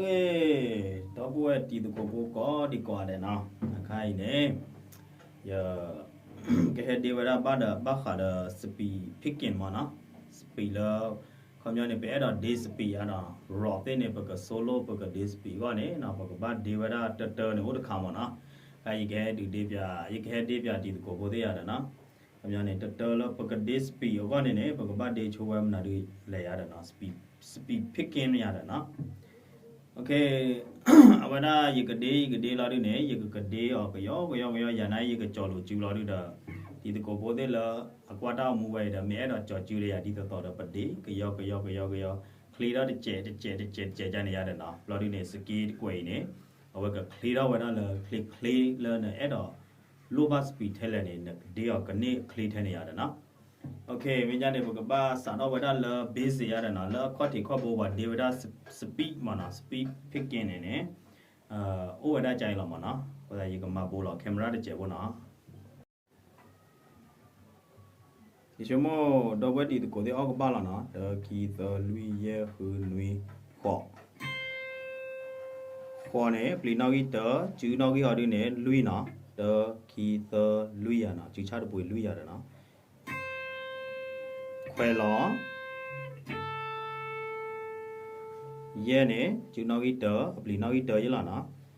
ဂ့ၤ, ဒီပုၢ်ဝဲၢ်တံၤသကိးဖိကိးဒံကိးဂၤဒဲးနီၤ, အခါအံၤန့ၣ် ယကဟဲဒ့ဝဲဒၣ်ဘၣ်ဒီး ဘၣ်ဃးဒီး speed picking မ့ၢ်နီၤ, speed လၢ ခီပညီန့ၣ် ပအဲၣ်ဒိးဒ့ speed အါဒီး rock သ့ၣ်န့ၣ် ပက solo ပကဒ့ speed အဂီၢ်န့ၣ်နီၤ, ပကဘၣ်ဒ့ဝဲဒၣ်တၢတၢန့ၣ်အိၣ်တခါမ့ၢ်နီၤ, အယကဟဲဒုးဒ့ပၠး ယကဟဲဒ့ပၠးတံၤသကိးဖိသ့ၣ်ယၤဒီးနီၤ, ခီပညီန့ၣ် တၢတၢလၢပကဒ့ speed အဂီၢ်န့ၣ်န့ၣ် ပကဘၣ်ဒ့ဆိဝဲမနုၤဒုးလဲၣ်ယၤဒီးနီၤ, speed, speed picking ယၤဒီးနီၤ အဝဲဒၣ်ယကဒ့ ယကဒ့လီၤဒုးန့ၣ် ယကကဒ့အီၤကယီကယီကယီ ယၤန့ၣ် ယကကၠီၤလိာ်စုလီၤဒုးဒီး တံၤသကိးဖိသ့ၣ်လၢအကွၢ်တၢ်အိၣ်မူဝဲအံၤဒီး မ့ၢ်အဲၣ်ဒိးကၠီၤစုဒီးယၤဒ်သိးသိးဒီး ပဒ့ကယီကယီကယီကယီ ချ့ထီၣ်တစဲးတစဲးတစဲးတစဲးကန့ၣ်ယၤဒီးနီၤ, ဘျီဒုးန့ၣ် စက့တကွဲးအံၤန့ၣ် အဝဲကချ့ထီၣ်ဝဲဒၣ်လၢ ချ့ချ့လၢနအဲၣ်ဒိးလိၣ်ဘၣ် speed ထဲလဲၣ်န့ၣ် နကဒ့အီၤကန့ၢ်အချ့ထဲန့ၣ်ယၤဒီးနီၤ မ့ၢ်ဒ်န့ၣ် ပကဘၣ်စးထီၣ်ဝဲဒၣ်လၢ basic ယၤဒီးနီၤ, လၢအခီၣ်ထံးခီၣ်ဘိပှၤဒ့ဝဲဒၣ် speed မ့ၢ်နီၤ, speed picking န့ၣ်န့ၣ် အိၣ်ဝဲဒၣ်ကအံၤလီၤမ့ၢ်နီၤ, အဃိသတးယကမၤဘိလီၤ camera တစဲးဖိနီၤ. ယဆိကမိၣ်ဒီပုၢ်ဝဲၢ်တံၤသကိးသ့ၣ်အီၣ်ကဘၣ်လီၤနီၤ, တၢ ခံ သၢ လွံၢ် ယဲၢ် ဃု နွံ ဃိး, ဃိးန့ၣ် ပျံၤနီၣ်ဂံၢ်တၢ, စုနီၣ်ဂံၢ်အီၤဒုးန့ၣ် လွံၢ်နီၤ, တၢ ခံ သၢ လွံၢ်ယၤနီၤ, စုဆၣ်တပှ့ၤလွံၢ်ယၤဒီးနီၤ ခွဲးလီၤ, ယဲၢ်န့ၣ် စုနီၣ်ဂံၢ်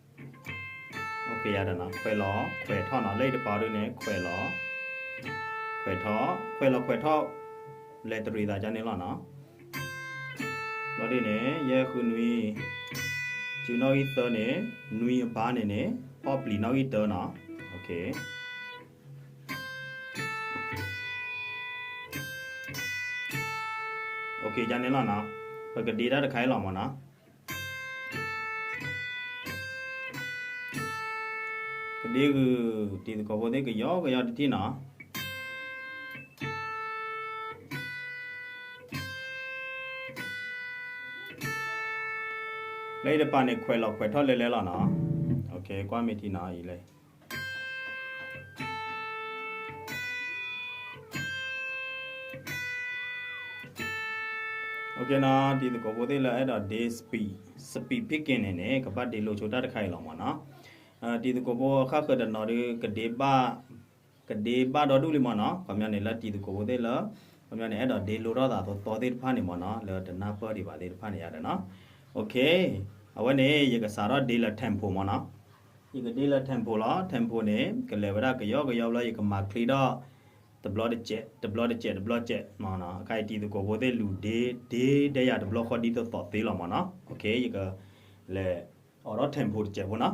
တၢ, အပျံၤနီၣ်ဂံၢ်တၢယလီၤနီၤ, ယၤဒီးနီၤ, ခွဲးလီၤ ခွဲးထီၣ်နီၤ, လၢအံၤတပၤဒုးန့ၣ် ခွဲးလီၤ ခွဲးထီၣ်, ခွဲးလီၤခွဲးထီၣ် လဲၤတရံးသးကန့ၣ်လီၤနီၤ, ဘျီဒုးန့ၣ် ယဲၢ် ဃု နွံ, စုနီၣ်ဂံၢ်သၢန့ၣ် နွံအဘါန့ၣ်န့ၣ် ဖီၣ်ပျံၤနီၣ်ဂံၢ်တၢနီၤ, ကန့ၣ်လီၤနီၤ, ပကဒ့တၢ်တခါအံၤလီၤမ့ၢ်နီၤ, ကဒ့ဂုာ် တံၤသကိးဖိသ့ၣ်ကယီကယီတထံၣ်နီၤ လၢအံၤတပၤန့ၣ် ခွဲးလီၤခွဲးထီၣ်လဲၤလဲၤလီၤနီၤ, ကွၢ်မ့ၢ်ထံနီၤအံၤလဲၣ် နီၤ, တံၤသကိးဖိသ့ၣ်လၢအဲၣ်ဒိးဒ့ speed, speed picking န့ၣ်န့ၣ် ကဘၣ်ဒ့လိာ်ဆိတၢ်တခါအံၤလီၤမ့ၢ်နီၤ, တံၤသကိးဖိအခါဃၢၤတနီၤဒုး ကဒ့ဘၣ်, ကဒ့ဘၣ်ဒီဒူၣ်လံမ့ၢ်နီၤ, ခီပညီန့ၣ်လၢတံၤသကိးဖိသ့ၣ်လၢ ခီပညီန့ၣ် အဲၣ်ဒိးဒ့လိာ်ထီၣ်သးသီသီသ့ၣ်တဖၣ်န့ၣ်မ့ၢ်နီၤ, လၢတနၢ်ပၢၢ်ဒံးဘၣ်သ့ၣ်တဖၣ်န့ၣ်ယၤဒီးနီၤ, အဝဲန့ၣ် ယကစးထီၣ်ဒ့လၢ tempo မ့ၢ်နီၤ, ယကဒ့လၢ tempo လီၤ, tempo န့ၣ် ကလဲၤဝဲဒၣ်ကယီကယီဘျီ ယကမၤချ့ထီၣ် တဘျီတစဲး တဘျီတစဲး တဘျီတစဲးမ့ၢ်နီၤ, အခါအံၤတံၤသကိးဖိသ့ၣ်လူၤဒ့ ဒ့ဒဲယၤတဘျီဃီဒ်သိးသိးသ့လီၤမ့ၢ်နီၤ, ယကလဲၤအိးထီၣ် tempo တစဲးဖိနီ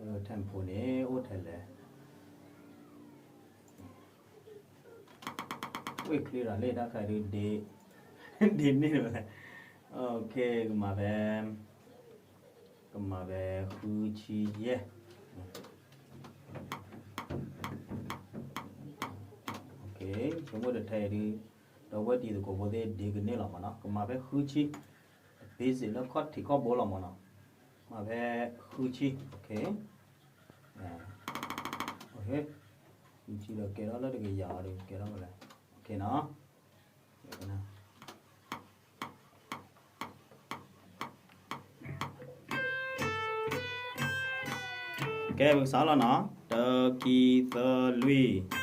ၤ, tempo န့ၣ် အိၣ်ထဲလဲၣ် ဝ့ၢ်ချ့ဒီးလၢတၢ်ခါဒုး ဒ့န့ၢ်ဝဲ, ကမၤဖဲ ကမၤဖဲဃုဆံယဲၢ်, ဆိကမိၣ်တထဲအံၤဒုး ဒီပုၢ်ဝဲၢ်တံၤသကိးဖိသ့ၣ်ဒ့ကန့ၢ်လီၤမ့ၢ်နီၤ, ကမၤဖဲဃုဆံ, basic လၢခီၣ်ထံးခီၣ်ဘိလီၤမ့ၢ်နီၤ, ကမၤဖဲဃုဆံ, ဃုဆံဒီးကဲထီၣ်လၢတကယၤအီၤဒီး ကဲထီၣ်ဝဲလဲၣ်, နီၤ ကဲ ပကစးလီၤနီၤ, တၢ ခံ သၢ လွံၢ်.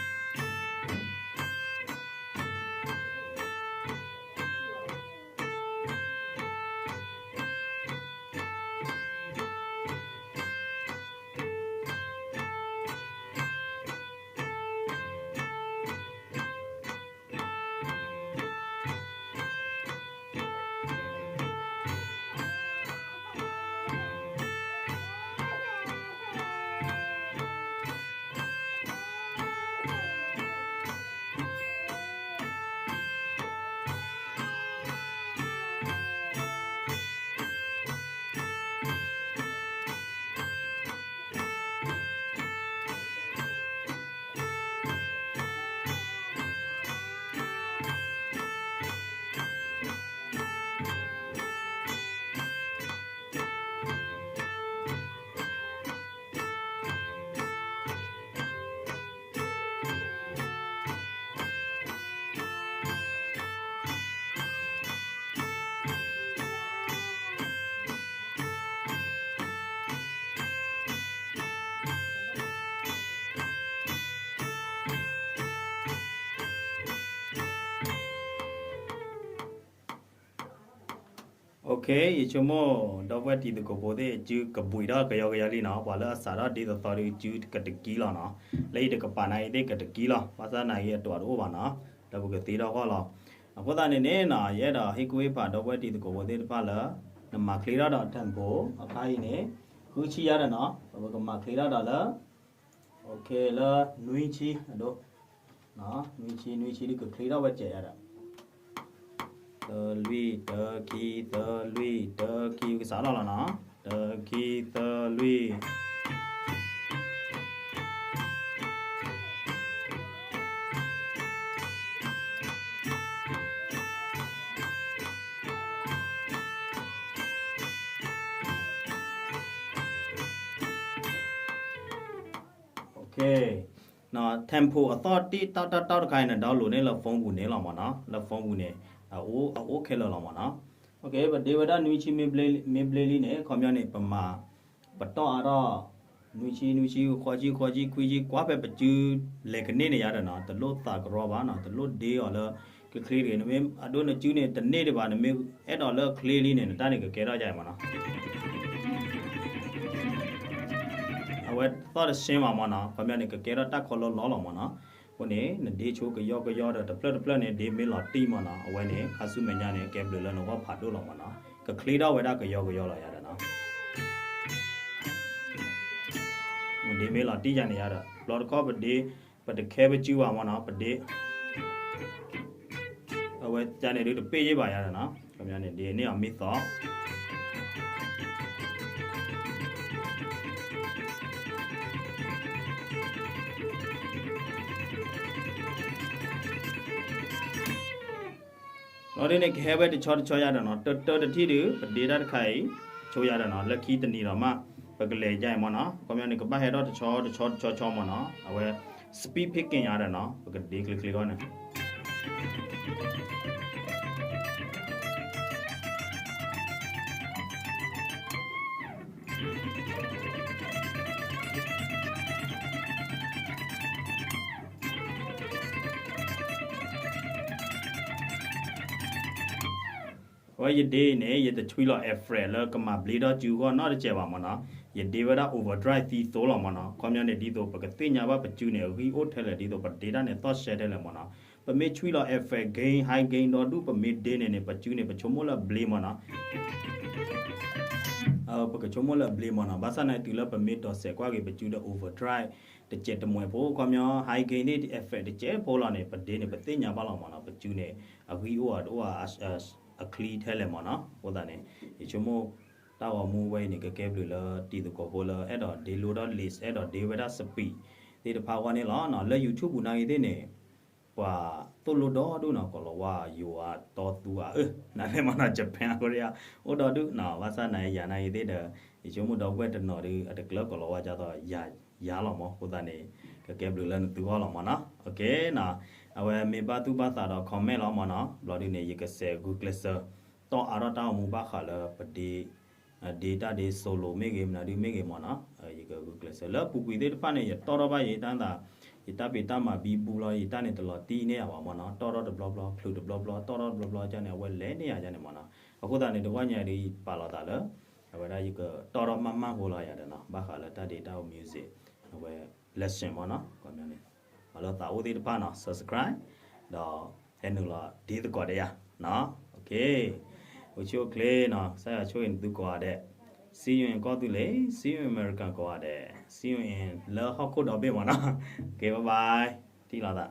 ယဆိကမိၣ် ဒီပုၢ်ဝဲၢ်တံၤသကိးဖိသ့ၣ် စုကဘှံးထီၣ်ကယီကယီလံနီၤ, ပှၤလၢအစးထီၣ်ဒ့သီသီဒီး စုကတကံလီၤနီၤ, လၢယတကပၤနာ်ဂ့ၤသ့ၣ်ကတကံလီၤ, ဘၣ်ဆၣ်နာ်ဂ့ၤအတံၤတအိၣ်ဘၣ်နီၤ, ဒီးပကသ့ထီၣ်ဂီၢ်လီၤ. အဃိသတးန့ၣ်န့ၣ်နီၤ ယအဲၣ်ဒိးဟ့ၣ်ကူၣ်ဟ့ၣ်ဖးဒီပုၢ်ဝဲၢ်တံၤသကိးဖိသ့ၣ်တဖၣ်လၢ နမၤချ့ထီၣ်ဒီး tempo အခါအံၤန့ၣ် ဃုဆံယါဒီးနီၤ, ပကမၤချ့ထီၣ်ဒီးလၢ လၢ နွံဆံအဒိ, နွံဆံ နွံဆံဒုးကချ့ထီၣ်ဝဲစဲးယါဒီး သၢလွံၢ် တၢ ခံ သၢလွံၢ် တၢ ခံ ကစးထီၣ်လီၤနီၤ, တၢ ခံ သၢလွံၢ် tempo အသီၣ်တံၢ်တၢ်တၢ်တၢ်တခါအံၤန့ၣ် download န့ၣ်လၢ phone ပူၤန့ၣ်လီၤမ့ၢ်နီၤ, လၢ phone ပူၤန့ၣ် အအိၣ်ခဲလၢာ်လီၤမ့ၢ်နီၤ. ပဒ့ဝဲဒၣ်နွံဆံ မ့ၢ်ဘျ့လံန့ၣ် ခီပညီန့ၣ် ပမၤ ပတီၢ်အါထီၣ် နွံဆံ နွံဆံ ဃိးဆံ ဃိးဆံ ခွံဆံ ကွၢ်ဖဲပစုလဲၤကန့ၢ်န့ၣ်ယါဒီးနီၤ, တလိၣ်သးကရီဘၣ်နီၤ, တလိၣ်ဒ့အီၤလၢ ကချ့တဂ့ၤ, နမ့ၢ်အဒိနစုန့ၣ် တန့ၢ်ဒံးဘၣ်, နမ့ၢ်အဲၣ်ဒိးလၢချ့လံန့ၣ် နတၢ်န့ၣ်ကကဲထီၣ်ယါအံၤမ့ၢ်နီၤ. အဝဲသီၣ်တဆှဲမးမ့ၢ်နီၤ, ခီပညီန့ၣ် ကကဲထီၣ်တၢ်ခီလီလီလီၤမ့ၢ်နီၤ. အဃိန့ၣ် နဒ့ဆိကယီကယီဒီး တဖျၢၣ်တဖျၢၣ်န့ၣ် ဒ့မ့ၢ်လီၤတံၢ်မ့ၢ်နီၤ, အဝဲန့ၣ် ခါဆူမဲာ်ညါန့ၣ် ကဲဘျုးလၢနဂီၢ်ဖးဒိၣ်လီၤမ့ၢ်နီၤ, ကချ့ထီၣ်ဝဲဒၣ်ကယီကယီလီၤယါဒီးနီၤ. ဒ့မ့ၢ်လီၤတံၢ်ယါန့ၣ်ယါဒီး ဘျီတခီပဒ့ ပတခဲပစုဘၣ်မ့ၢ်နီၤ, ပဒ့ အဝဲကန့ၣ်ဒုးတပ့ၢ်ယ့ၢ်ဘၣ်ယါဒီးနီၤ, ခီပညီန့ၣ် ဒ့န့ၢ်အီၤမ့ၢ်သီ လီၤဒုးန့ၣ် ကဟဲဝဲတဆီတဆီယါဒီးနီၤ, တၢတၢတထံၣ်ဒုး ပဒ့တၢ်တခါအံၤ ဆိယါဒီးနီၤ, လၢခံတနံၤဒီးမး ပကလဲၤယါအံၤမ့ၢ်နီၤ, ခီပညီန့ၣ် ကဘၣ်ဟဲထီၣ်တဆီတဆီတဆီဆီမ့ၢ်နီၤ, အဝဲ speed picking ယါဒီးနီၤ, ပကဒ့ချ့ချ့ဂီၢ်န့ၣ် အဝဲယဒ့အံၤန့ၣ် ယတဆွံလီၤ effect လၢကမၤဘျ့ထီၣ်စုဂီၢ်နီတစဲးဘၣ်မ့ၢ်နီၤ, ယဒ့ဝဲဒၣ် overdrive သံသိလီၤမ့ၢ်နီၤ, ခီပညီန့ၣ် ဒ်သိးပကသ့ၣ်ညါဘၣ်ပစုန့ၣ် အဂံၢ်အိၣ်ထဲလဲၣ် ဒ်သိးပဒ့တၢ်န့ၣ်သီၣ်ရှဲထဲလဲၣ်မ့ၢ်နီၤ, ပမ့ၢ်ဆွံလီၤ effect gain high gain ဒီဒူၣ် ပမ့ၢ်ဒ့န့ၣ်န့ၣ် ပစုန့ၣ် ပဆိကမိၣ်လၢအဘျ့မ့ၢ်နီၤ ပကဆိကမိၣ်လၢအဘျ့မ့ၢ်နီၤ, ဘၣ်ဆၣ်န့ၣ် တုၤလၢပမ့ၢ်တီၤစဲးကွၢ်က့ၤပစုဒီး overdrive တစဲးတမှဲးဖိ ခီပညီ high gain သ့ၣ် effect တစဲးဖိလီၤန့ၣ် ပဒ့န့ၣ် ပသ့ၣ်ညါဘၣ်လီၤမ့ၢ်နီၤ, ပစုန့ၣ် အဂံၢ်အိၣ်အတအိၣ် အချံထဲလဲၣ်မ့ၢ်နီၤ, အဃိသတးန့ၣ် ယဆိကမိၣ် တၢ်ဂီၤမူဝဲအံၤန့ၣ် ကကဲဘျုးလၢတံၤသကိးဖိလၢ အဲၣ်ဒိးဒ့လိဒီး list အဲၣ်ဒိးဒ့ဝဲဒၣ် speed သ့ၣ်တဖၣ်အဂီၢ်န့ၣ်လီၤ. လၢ YouTube ပူၤနာ်ဂ့ၤသ့ၣ်န့ၣ် ပှၤသိၣ်လိဒီဒူၣ်နီၤ, ကီၤလၤဝါ ယိၤအါ တီသူအါ အၢ နမ့ၢ်မ့ၢ်နီၤ Japan အဃိဒီး အိၣ်ဒီဒူၣ်နီၤ, ဘၣ်ဆၣ်နာ်ဂ့ၤယၤနာ်ဂ့ၤသ့ၣ်ဒီး ယဆိကမိၣ်ဒီပုၢ်ဝဲၢ်တနီၤဒီး အတကျၢၤကီၤလၤဝါဒ်သိး ယၤလီၤမ့ၢ်, အဃိသတးန့ၣ် ကကဲဘျုးလၢနသုဂီၢ်လီၤမ့ၢ်နီၤ, အဝဲမ့ၢ်ဘၣ်သူၣ်ဘၣ်သးဒီး comment လီၤမ့ၢ်နီၤ, ဘျီဒုန့ၣ် ယကစဲးဂုာ်ကျဲးစၢး တီၣ်အါထီၣ်တၢ်ဂီၤမူဘၣ်ဃးလၢပဒ့ ဒ့တၢ်ဒ့ solo မ့ၢ်ဂ့ၤ မနုၤဒုမ့ၢ်ဂ့ၤမ့ၢ်နီၤ, ယကဂုာ်ကျဲးစၢး လၢအပူၤကွံာ်သ့ၣ်တဖၣ်န့ၣ် ယတီၣ်ထီၣ်ဘၣ်ယတၢ်သး ယတၢ်ဖံးတၢ်မၤဘံဘူလီၤ, ယတၢ်န့ၣ်တလီၤတံၢ်န့ၢ်ယၤဘၣ်မ့ၢ်နီၤ, တီၣ်ထီၣ်တဘျီဘျီ ချုးတဘျီဘျီ တီၣ်ထီၣ်တဘျီဘျီန့ၣ် အဝဲလဲၤန့ၢ်ယၤန့ၣ်မ့ၢ်နီၤ, အဃိသတးန့ၣ် တဂီၢ်ညါဒီး ယပာ်လီၤသးလၢ အဝဲဒၣ်ယကတီၣ်ထီၣ်မးမးဖိလီၤယၤဒီးနီၤ, ဘၣ်ဃးလၢတၢ်ဒ့တၢ် music အဝဲ lesson မ့ၢ်နီၤ, ကီမ့ၢ်န့ၣ် ပှၤလၢသးအိၣ်သ့ၣ်တဖၣ်နီၤ subscribe ဒီး ဟဲနုာ်လီၤဒ့သကိးဒီးယၤ, အိၣ်ဆူၣ်အိၣ်ချ့နီၤ, ကစၢ်ယွၤဆိၣ်ဂ့ၤနသုကိးဂၤဒဲး, see you in ကီၢ်သူလ့ၤ, see you in America ကိးဂၤဒဲး, see you in လၢဟီၣ်ခိၣ်ဒီဘ့ၣ်မ့ၢ်နီၤ, okay bye bye, ထံၣ်လိာ်သး